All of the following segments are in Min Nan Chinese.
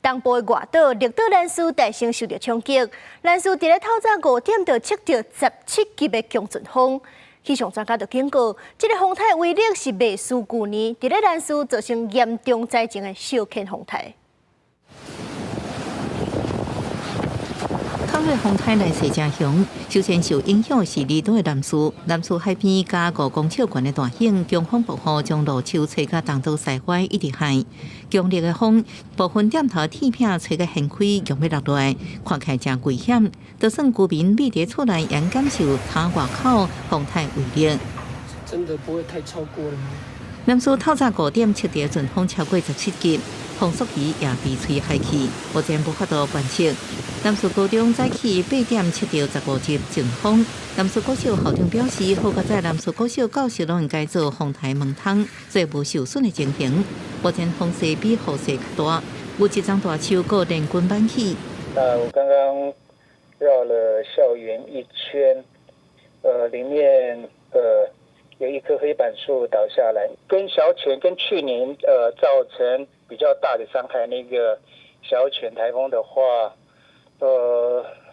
東部的外島綠島蘭嶼大聲受著衝擊，蘭嶼佇咧透早5點就測著17級的強陣風。氣象專家就警告，這个風颱威力是袂輸舊年佇咧蘭嶼造成嚴重災情的小犬風颱。卡瑞風颱來勢誠強，首先受影響的是離島的南勢，南勢海邊加5公尺懸的大湧，強風暴雨將路樹吹甲東倒西歪，一直害。強烈的風，部分店頭鐵片吹甲掀開，強欲落來，看起來誠危險。就算居民覕佇厝內，也感受窗外口風颱威力。真的不會太超過了嗎？南勢透早5點測著陣風超過17級，風速儀也被吹海去，目前無法度觀測。南勢高中早起8點測著15級陣風。南勢國小校長表示，好佳哉南勢國小教室攏應該做風颱門窗，做無受損的情形。目前風勢比雨勢較大，有一叢大樹閣連根挽起。那我剛剛繞了校園一圈，裡面有一棵黑板樹倒下來，跟小犬跟去年造成比較大的傷害那個小犬颱風的話，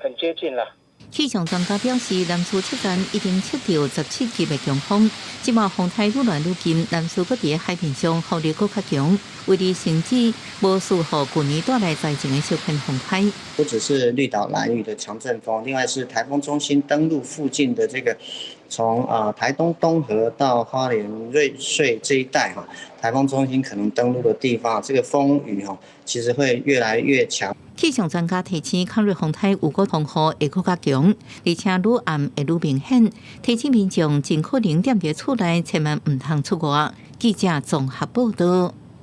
很接近啦。氣象專家表示，南勢測站已經測著17級的強風，這馬風颱愈來愈近，南勢閣佇海面上風力閣較強，威力甚至無輸予舊年帶來災情的小犬風颱。不只是綠島蘭嶼的強陣風，另外是颱風中心登陸附近的這個，從台東東河到花蓮瑞穗這一帶哈，颱風中心可能登陸的地方，這個風雨哈，其實會越來越強。氣象專家提醒，卡瑞風颱有可能風雨會閣較強，而且愈暗會愈明顯。提醒民眾盡可能踮佇厝內，千萬毋通出外。記者綜合報道。